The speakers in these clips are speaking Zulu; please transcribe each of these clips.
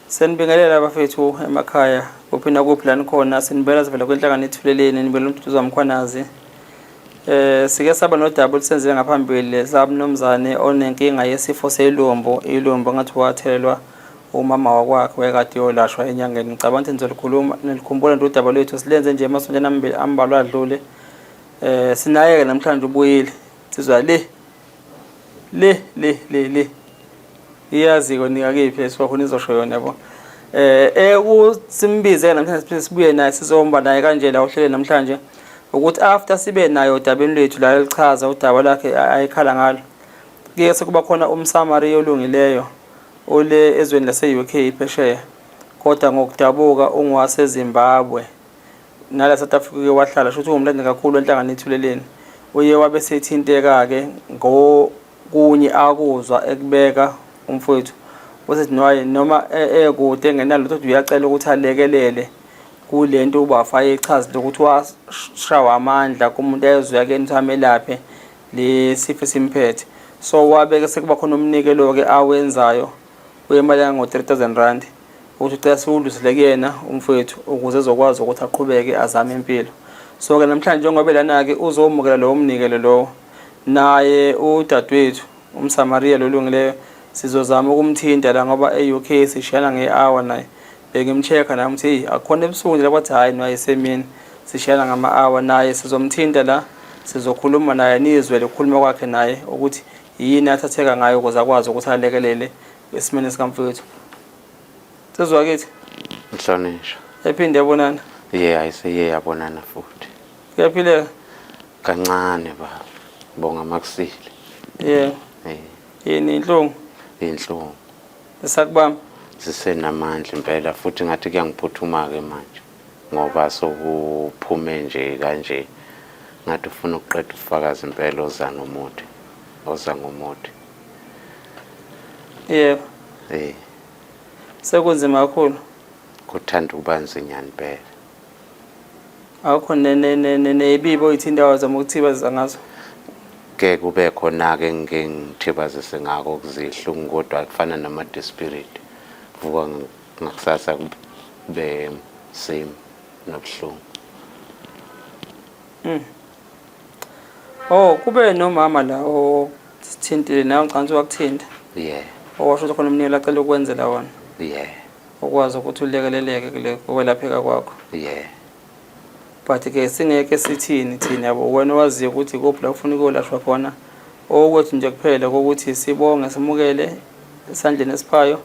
Senibingelela bafethu emakhaya kuphi nakuphi la nikhona, sinibela sivela kwinhlangano ethuleleni, nibela uMduduzi Mkhwanazi. Sike saba nodaba olusenzile ngaphambili sabumnumzane onenkinga yesifo selumbo, ilumbo ngathi wathelelwa umama wakwakhe wayekade yolashwa enyangeni. Ngicabanga ukuthi nizolikhuluma nilikhumbula nje udaba lwethu silenze nje emasontweni amabili ambalwa adlule. Sinaye-ke namhlanje ubuyile. Sizwa le le le le le iyazi-ke nika kephi esuka khona izosho yona yabo. Ekusimbize namhlanje siphinde sibuye naye sizohamba naye kanje la ohlelweni namhlanje ukuthi after sibe naye odabeni lwethu la elichaza udaba lakhe ayekhala ngalo. Kuye sekuba khona umSamariya olungileyo ole ezweni lase-UK phesheya kodwa ngokudabuka ungowaseZimbabwe nala South Africa uke wahlala shuthi ungumlandeli kakhulu wenhlangano ethuleleni uye wabe sethinteka-ke ngokunye akuzwa ekubeka umfowethu usethi nwaye noma ekude engenalutho kodwa uyacela ukuthi alekelele kule nto ubafa ayechaza ukuthi washawa amandla kumuntu ayezoya kuyena ukuthi amelaphe le sifo esimphethe. So wabe-ke sekuba khona umnikelo-ke awenzayo wemali engango-3000 rand ukuthi ucela siwudlulisele kuyena umfowethu ukuze ezokwazi ukuthi aqhubeke azame impilo. So-ke namhlanje njengoba elana-ke uzomukela lowo mnikelo lowo, naye udadewethu umSamariya lolungileyo sizozama ukumthinta la ngoba e-UK sishiyana nge-hour naye. Bengimcheck-a nami ukuthi heyi akukhona ebusuku nje kwathi hhayi no ayisemini sishiyana ngama-hour naye sizomthinta la sizokhuluma naye nizwe lokukhuluma kwakhe naye ukuthi yini athatheka ngayo ukuze akwazi ukuthi alekelele esimeni sikamfowethu. Sizwa kithi Mhlonishwa. Ephinde yabonana. Yeah, ayiseye yabonana futhi. Kuyaphileka. Kancane baba. Bonga makusile. Yeah. Eh, Yini inhlungu? Inhlungu. Isakubamba. Zisenamandla impela futhi ngathi kuyangiphuthuma ke manje ngoba sokuphume nje kanje ngathi ufuna ukuqeda ubufakazi impela oza nomuthi oza ngomuthi. Yebo. Eh. Sekunzima kakhulu. Kuthanda ukuba nzinyana impela. Akukho nebibo oyithinta wazama ukuthibazisa ngazo. Ke kube khona-ke engike ngithibazise ngako okuzihlungu kodwa kufana nama-dispirit vuka ngakusasa kube same nobuhlungu. Oh, kube nomama la osithintile nawe ngicabanga ukuthi wakuthinta. Yeah. Owasho ukuthi khona umnikelo acela ukwenzela wona. Yeah. Ukwazi ukuthi ulekeleleke kule kwelapheka kwakho. Yeah. But ke singeke sithini thina yabo wena owaziyo ukuthi kuphi la ufuna ukuyolashwa khona. Okwethu nje kuphela kokuthi sibonge simukele esandleni esiphayo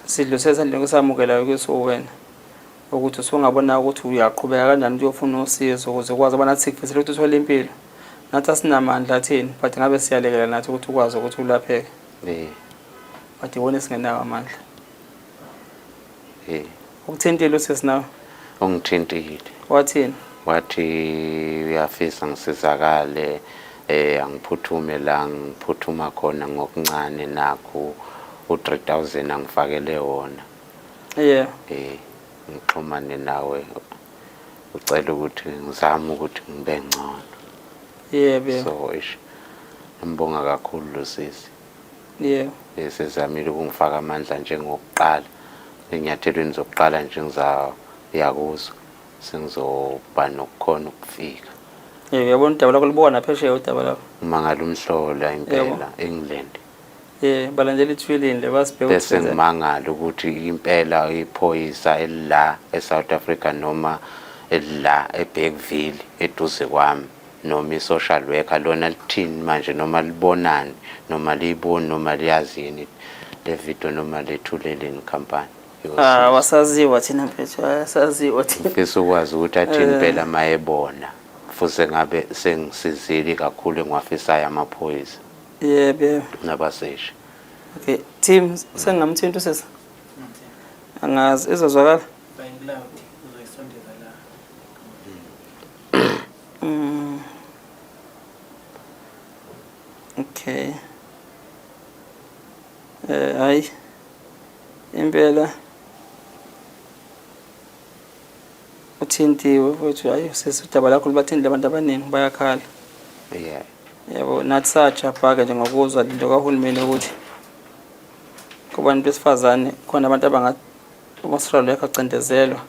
sidlulise esandleni kwesamukelayo kusuwena. Ukuthi usungabona ukuthi uyaqhubeka kanjani ukuthi uyofuna usizo ukuze ukwazi ngoba nathi sikufisela ukuthi uthole impilo. Nathi asinamandla athini but ngabe siyalekela nathi ukuthi ukwazi ukuthi ulapheke. Eh. But iwona esingenawo amandla. Eh. Ukuthintile usisi nawe? Ungithintile. Wathini? Wathi uyafisa ngisizakale angiphuthume la ngiphuthuma khona ngokuncane nakhu u3000 angifakele wona. Yeah. Ngixhumane nawe ucela ukuthi ngizame ukuthi ngibe ngcono. Yebo. Yeah. So ish ngibonga kakhulu lo sisi. Yeah. Esezamile ukungifaka amandla njengokuqala enyathelweni zokuqala nje ngizaya kuzo sengizoba nokukhona ukufika. Yebo, uyabona udaba lakho libuka naphesheya udaba lakho. Umangala umhlola impela England. Yeah, balandela ithwilini le basibheka Bese ngimangala ukuthi impela iphoyisa elila eSouth Africa noma elila eBergville eduze kwami noma i-social worker lona lithini manje noma libonani noma liyiboni noma liyazini le video noma lethuleleni company. Ah, wasaziwa thina mfethu, asaziwa thina. Ngifisa ukwazi ukuthi athini phela mayebona. Futhi ngabe sengisizile kakhulu engiwafisayo amaphoyisa. Yebo, yebo. Nabaseshi. Okay, team sengingamthinta usisi? Angazi izozwakala? Bayingloud uzoyisondeza la. Okay. Hayi. Impela uthintiwe futhi hayi sisi udaba lakho lubathintile abantu abaningi bayakhala. Yeah. Yebo nathi sajabha-ke nje ngokuzwa lento kahulumeni ukuthi Kubantu besifazane khona abantu abangathi umasiralo yakho acindezelwa.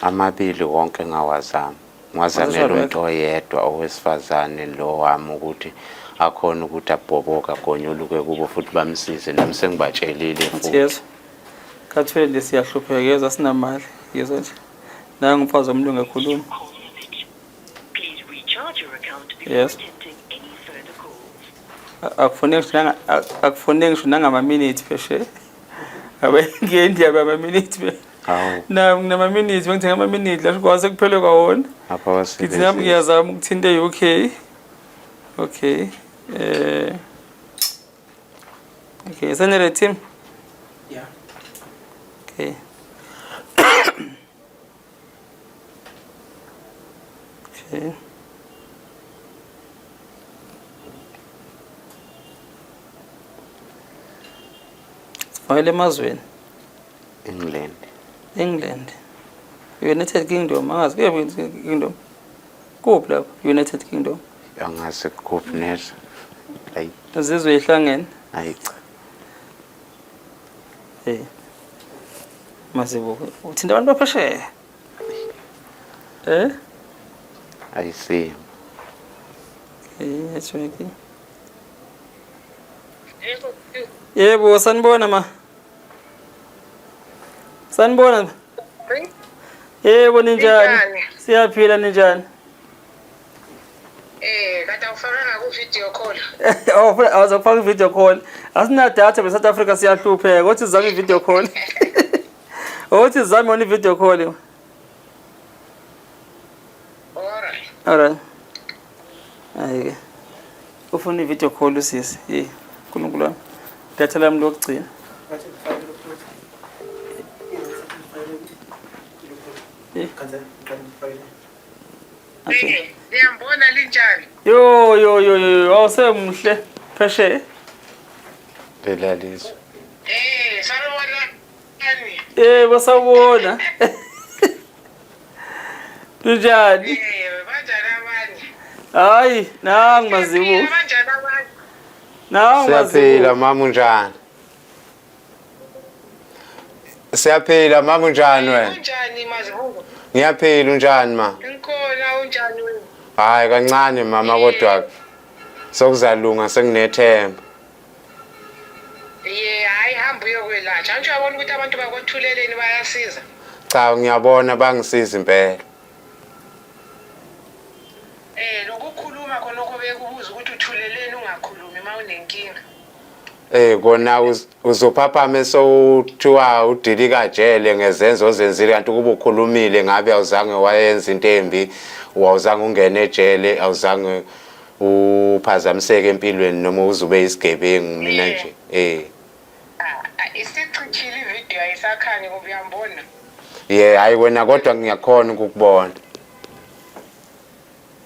Amabili wonke ngawazama. Ngiwazamela umuntu oyedwa owesifazane lo wami ukuthi akhona ukuthi abhoboke agonyuluke kubo futhi bamsize nami sengibatshelile futhi. Yes. Kathwele siyahlupheka yezwa sinamali yezwa nje. Nangu umfazi womlungu ekhuluma. Yes. Akufuneki ngisho akufuneki ngisho nangamaminithi phesheya. Abe ngiyendiya bamaminithi be. Hawu. Na nginamaminithi bengithenga amaminithi la kwase kuphele kwawona. Apha Ngithi nami ngiyazama ukuthinta e-UK. Okay. Eh Okay, senele team. Yeah. Okay. Okay. Sifakele emazweni. England. England. United Kingdom, angazi kuyephi Kingdom. Kuphi lapho? United Kingdom. Angazi kuphi neza. Hayi. Izizwe ihlangene. Hayi cha. Hey. Mazibuko. Uthinta abantu baphesheya. Eh? Ayisimo. Eh, network. Yebo, sanibona ma. Sanibona. Yebo ninjani? Siyaphila ninjani? Eh, kade awufakanga ku video call. Oh, awuzokufaka i-video call. Asina data be South Africa siyahlupheka. Othi sizame i-video call. Othi sizame yona i-video call. Alright. Alright. Ayike. Ufuna i-video call usisi. Hey, uNkulunkulu wami. Data lami lokugcina. Eh. Okay. Ngiyambona linjani? Yo yo yo yo, awusemuhle phesheya. Phela lizwe. Eh, sanibona. Yebo sawubona. Kunjani? Eh, banjani abanye? Hayi, nangu mazibuko. Banjani abanye? Nangu Siyaphila mazibuko. mama unjani? Siyaphila mama unjani wena? Unjani mazibuko? Ngiyaphila unjani ma? Ngikhona unjani wena? Hayi kancane mama kodwa sokuzalunga senginethemba. Ye, hayi hamba uyokwelatshwa. Angisho uyabona ukuthi abantu bakothuleleni bayasiza. Cha ngiyabona bangisiza impela. Eh, lokukhuluma khonokho bekubuza ukuthi uthuleleni ungakhulumi uma unenkinga. Eh kona uzophaphama sewuthiwa udilika jele ngezenzo ozenzile kanti ukuba ukhulumile ngabe awuzange wayenza into embi wawuzange ungene ejele awuzange uphazamiseke empilweni noma uze ube isigebengu mina nje eh Ah, isichithile ividiyo ayisakhanyi ngoba uyambona. ye hayi wena kodwa ngiyakhona ukukubona.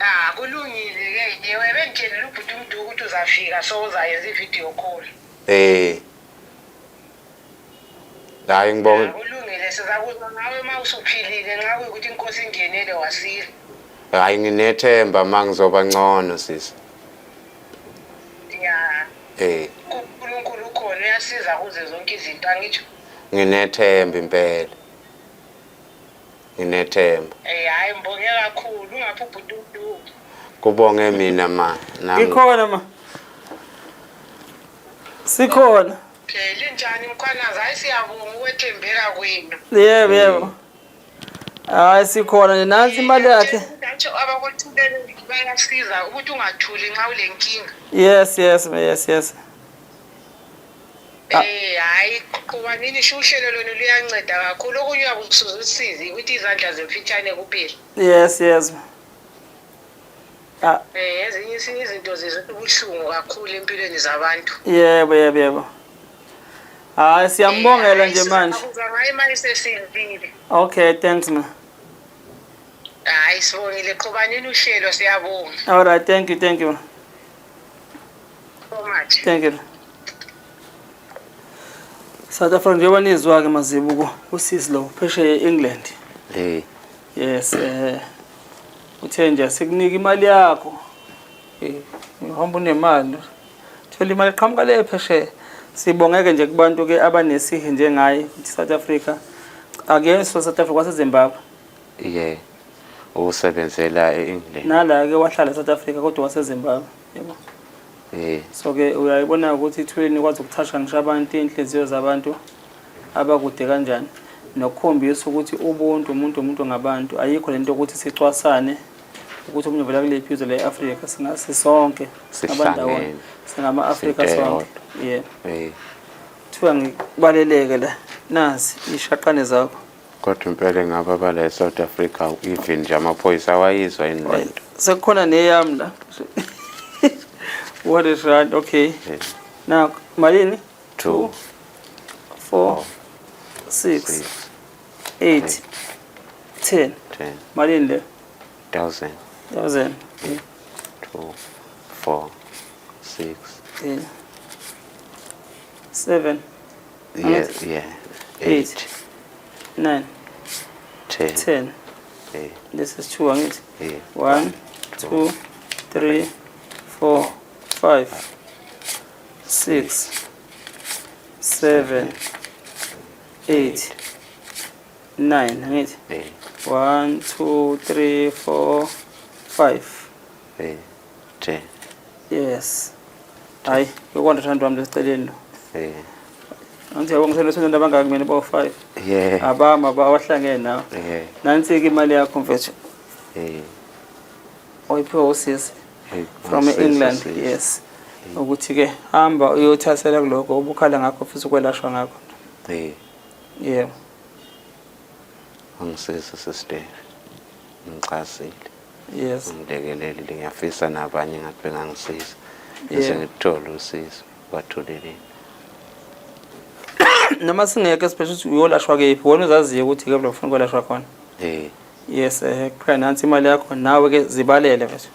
Ah, kulungile ke. Yewe bengitshelile ubhuti uMdu ukuthi uzafika so uzayenza i-video call. Eh. Hayi ngibonge. Ah, kulungile sizakuzwa ngawe uma usuphilile nxa kuyikuthi inkosi ingenele wasila. Hayi nginethemba mangizoba ngcono sisi. Ya. Eh. uNkulunkulu ukhona uyasiza kuze zonke izinto angitsho. Nginethemba impela. Nginethemba. Eh hayi ngibonge kakhulu ungaphi ubhuti uMdu. Kubonge mina ma. Nami. Ngikhona ma. Sikhona. Okay, linjani mkhwanazi? Hayi siyabonga ukwethembeka kwenu. Yebo yebo. Hayi sikhona nje nansi imali yakhe. Ngatsho abakwethulele bayasiza ukuthi ungathuli nxa ulenkinga. Yes yes yes yes. Ah. Eh hayi qhubanini isho uhlelo lona luyanceda kakhulu okunye uyakusuza usizi ukuthi izandla zimfitshane kuphela. Yes yes. Ah Eh ezinye isinye izinto zizwe ubuhlungu kakhulu empilweni zabantu. yebo yebo yebo. Hayi siyambongela nje manje. Sizakuza ngayo imali sesivile. Okay, thanks ma. Hayi sibongile qhubanini uhlelo siyabonga. All right, thank you, thank you. So much. Thank you. South Africa njengoba nizwa ke mazibuko usisi lo phesheya e-England. Eh. Yes, eh uthe nje sikunika imali yakho. Eh uhamba unemali. Thola imali qhamuka le phesheya. Sibongeke nje kubantu ke abanesihe njengaye ukuthi South Africa akuyena South Africa waseZimbabwe. Yeah. Usebenzela e-England. Nala ke wahlala eSouth Africa kodwa waseZimbabwe. Yebo. Eh. So ke uyayibona ukuthi ithuleni ikwazi ukuthasha ngisho abantu inhliziyo zabantu abakude kanjani nokukhombisa ukuthi ubuntu umuntu umuntu ngabantu ayikho lento yokuthi sicwasane ukuthi omunye uvela kuliphi izwe le-Afrika singasisonke singabandawonye singama-Afrika sonke yeah eh kuthiwa ngikubaleleke la nazi ishaqane zakho kodwa impela ngabe abala e-South Africa even nje amaphoyisa awayizwa yini lento sekukhona neyami la what is right okay yeah. now malini 2 4 6 8 10 10 malini le 1000 1000 2 4 6 yeah. 7 yeah yeah 8 9 10 10 yeah. This is 2 angithi yeah. 1 2 3 4 5 6 7 8 9 angithi yeah. 1 2 3 4 5 yeah. 10 yes hayi yokwanda thando wami lesiceleni lo yeah. angithi yabo ngisho lesonto abangaki mina bo 5 yeah. abama abahlangene nawe yeah. nansi-ke imali yakho mfethu yeah. oyiphiwe usisi Hey, from ngisiza, England sisi. yes ukuthi-ke hamba uyothathela kuloko obukhala ngakho futhi ukwelashwa ngakho Eh, yebo angisiza sister. Ngichazile. yes Ngilekelelile ngiyafisa nabanye ngathi bengangisiza. Yeah. Bese ngithola usizo kwathuleleni. Noma singeke sibheshe ukuthi uyolashwa kephi wena uzaziyo ukuthi ke ufuna ukwelashwa khona. Eh, Yes, kuphela nansi imali yakho nawe ke zibalele mfethu.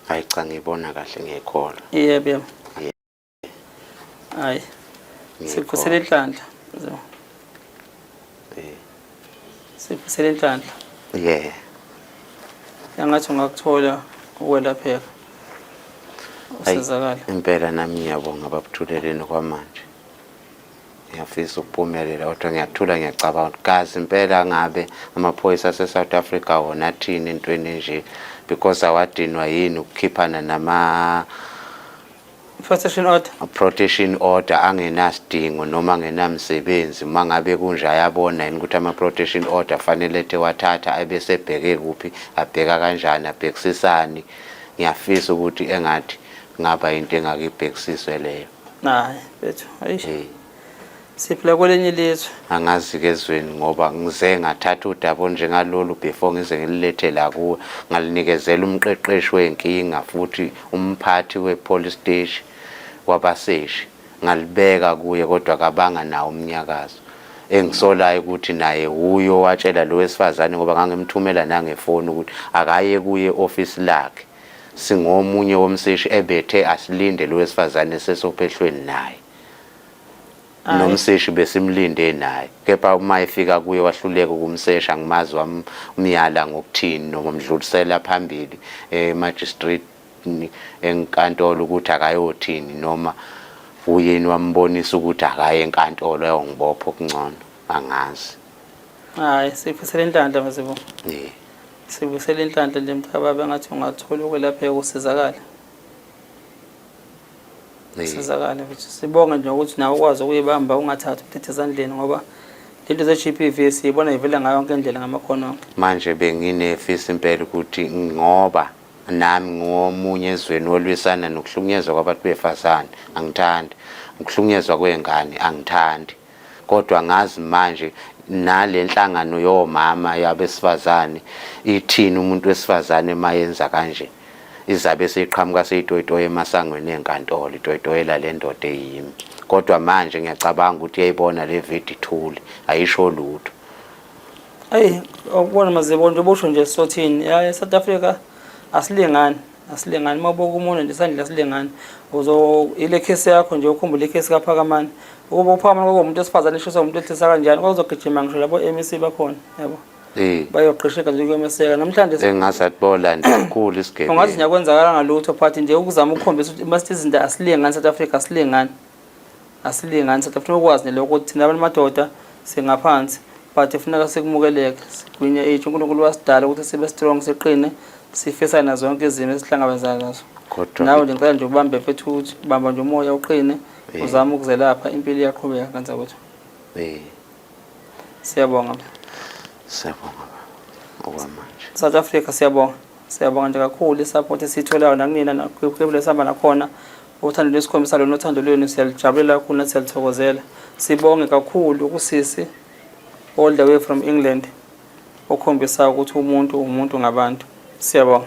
Hayi cha ngibona kahle ngiyekholwa. Yebo yebo. Yeah. Hayi, Ngiyekholwa. sifisele inhlanhla. So, Eh, sifisele inhlanhla. yeah. Engathi ungakuthola ukwelapheka. Hayi, Usizakala. Impela nami ngiyabonga babuthuleleni kwamanje. Ngiyafisa ukuphumelela kodwa ngiyathula ngiyacabanga ukuthi kazi impela ngabe amaphoyisa ase-South Africa wona athini entweni enje because awadinwa yini ukukhiphana nama Protection order. Protection order angenasidingo noma angenamsebenzi uma ngabe kunje ayabona yini ukuthi ama-protection order fanele ethe wathatha ebesebheke kuphi abheka kanjani abhekisisani ngiyafisa ukuthi engathi ngaba into engakibhekisiswe leyo. Hayi, bethu. Hayi. Eh. Siphila kwelinye ilizwe. Angazi-ke ezweni ngoba ngize ngathatha udaba olunjengalolu before ngize ngililethe la kuwe ngalinikezela umqeqeshi wenkinga futhi umphathi we-police station wabaseshi ngalibeka kuye kodwa kabanga nawo umnyakazo engisolayo ukuthi naye wuye owatshela lo wesifazane ngoba ngangimthumela nangefoni ukuthi akaye kuye e-ofisi lakhe singomunye womseshi ebethe asilinde lo wesifazane sesophehlweni naye. Nomseshi besimlinde naye kepha uma efika kuye wahluleka ukumsesha angimazi wamyala ngokuthini noma wamdlulisela phambili emagistrate enkantolo ukuthi akayothini noma uyeni wambonisa ukuthi akaye enkantolo ayongibopha okungcono angazi. Hayi, sifisela inhlanhla Mazibuko. Yeah. Sifisela inhlanhla nje mntakababa engathi ungathola ukwelapheka usizakale. Sizakale mfethu. Sibonge nje ukuthi nawe ukwazi ukuyibamba ungathathi umthetho ezandleni ngoba lento ze-GBV siyibona ivela ngayo yonke indlela ngamakhono onke. Manje benginefisa impela ukuthi ngoba nami ngomunye ezweni olwisana nokuhlukunyezwa kwabantu befazane angithandi, ukuhlukunyezwa kwey'ngane angithandi, kodwa ngazi manje nale nhlangano yomama yabesifazane ithini umuntu wesifazane mayenza kanje izabe seyiqhamuka seyitoyitoya emasangweni enkantolo itoyitoyela le ndoda eyimi kodwa manje ngiyacabanga ukuthi iyayibona le video ithule ayisho lutho. Ayi, ukubona Mazibuko nje ubusho nje sothini. Ya eSouth Africa asilingani, asilingani. Uma ubuka umuntu nje isandla asilingani. Uzo ile case yakho nje ukhumbule icase kaPhakamani. Ukuba uPhakamani kwakuwumuntu wesifazane eshiswa umuntu wesilisa kanjani, kwakuzogijima ngisho labo MEC bakhona, yabo. Bayogqisheka nje kuyomeseka. Namhlanje Engazathi bolanda kakhulu isigebengu. Ungathi nje akwenzakala ngalutho but nje ukuzama ukukhombisa ukuthi masithi izinto asilingani South Africa asilingani. Asilingani South Africa ukwazi nje lokho ukuthi thina abantu madoda singaphansi but funeka sikumukeleke sigwinye age uNkulunkulu wasidala ukuthi sibe strong siqine sifisane nazo zonke izimo esihlangabezana nazo. Kodwa Nawe nje ngicela nje ubambe mfethu ukuthi bamba nje umoya uqine uzame ukuzelapha impilo iyaqhubeka kanzakwethu. Siyabonga. Siyabonga baba okwamanje. South Africa siyabonga. Siyabonga nje kakhulu isupport esiyitholayo nakunina nakwibule esihamba nakhona. Uthando lwesikhombisa lona uthando lwenu siyalijabulela kakhulu nathi siyalithokozela. Sibonge kakhulu kusisi all the way from England okhombisa ukuthi umuntu umuntu ngabantu. Siyabonga.